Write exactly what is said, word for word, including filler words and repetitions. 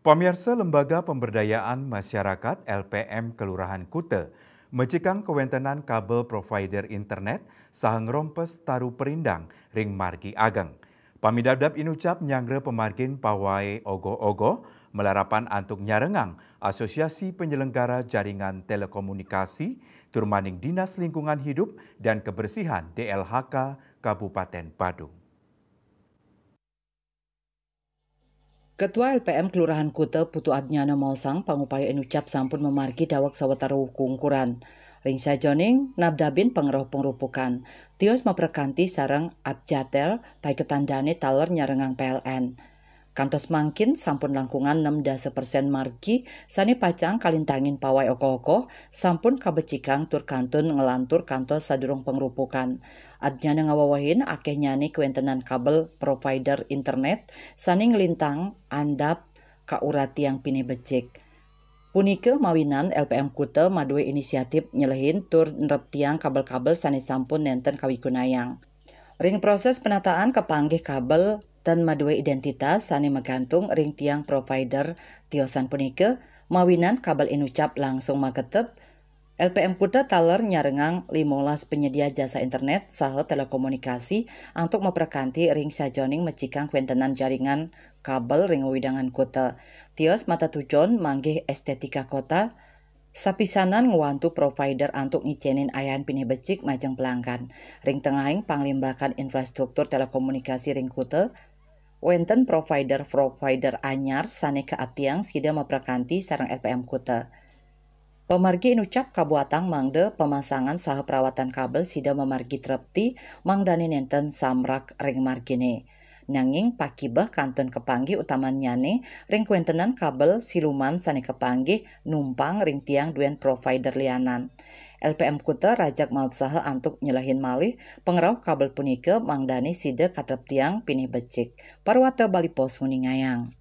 Pamirsa, Lembaga Pemberdayaan Masyarakat L P M Kelurahan Kuta mecikang kewéntenan kabel provider internet saha ngerompes taru perindang ring margi ageng. Pamidabdab inucap nyanggra pemargin pawai ogoh-ogoh malarapan antuk nyarengang Asosiasi Penyelenggara Jaringan Telekomunikasi tur maning Dinas Lingkungan Hidup dan Kebersihan D L H K Kabupaten Badung. Ketua L P M Kelurahan Kuta Putu Adnyana maosang pangupaya inucap sampun mamargi daweg sawatara kungkuran. Ring sajeroning nabdabin pangrauh pangrupukan, tios maprekanti sareng Abjatel, paiketan dane taler nyarengang P L N. Kantos mangkin sampun langkungan nem dasa persen margi sane pacang kalintangin pawai ogoh-ogoh sampun kabecikang tur kantun nglantur kantos sadurung pangrupukan. Adnyana ngawewehin akehnyane kawéntenan kabel provider internet sane nglintang andap ka urat tiang pinih becik. Punika mawinan L P M Kuta madue inisiatif nyelehin tur nrep tiang kabel-kabel sane sampun nenten kawigunayang. Ring proses penataan kapanggih kabel ten madue identitas sane magantung ring tiang provider tiosan punika, mawinan kabel inucap langsung maketep. L P M Kuta taler nyarengang limolas penyedia jasa internet saha telekomunikasi antuk maprekanti ring sajeroning mecikang kawéntenan jaringan kabel ring wewidangan kuta. Tios matetujon manggih estetika kota, sapisanan ngwantu provider antuk ngicenin ayahan pinih becik majeng pelanggan. Ring tengahing panglimbakan infrastruktur telekomunikasi ring kuta, wénten provider-provider anyar sane kaaptiang sida maprekanti sareng L P M Kuta. Pamargi inucap kabuatang mangda pamasangan saha perawatan kabel sida mamargi trepti, mangdane nenten samrak ring margine. Nanging pakibeh kantun kapanggih utamannyane ring kawéntenan kabel siluman sane kapanggih numpang ring tiang duen provider lianan. L P M Kuta rajeg mautsaha antuk nyelehin malih pangrauh kabel punika mangdane sida katreptiang pinih becik. Parwata Bali Post nguningayang.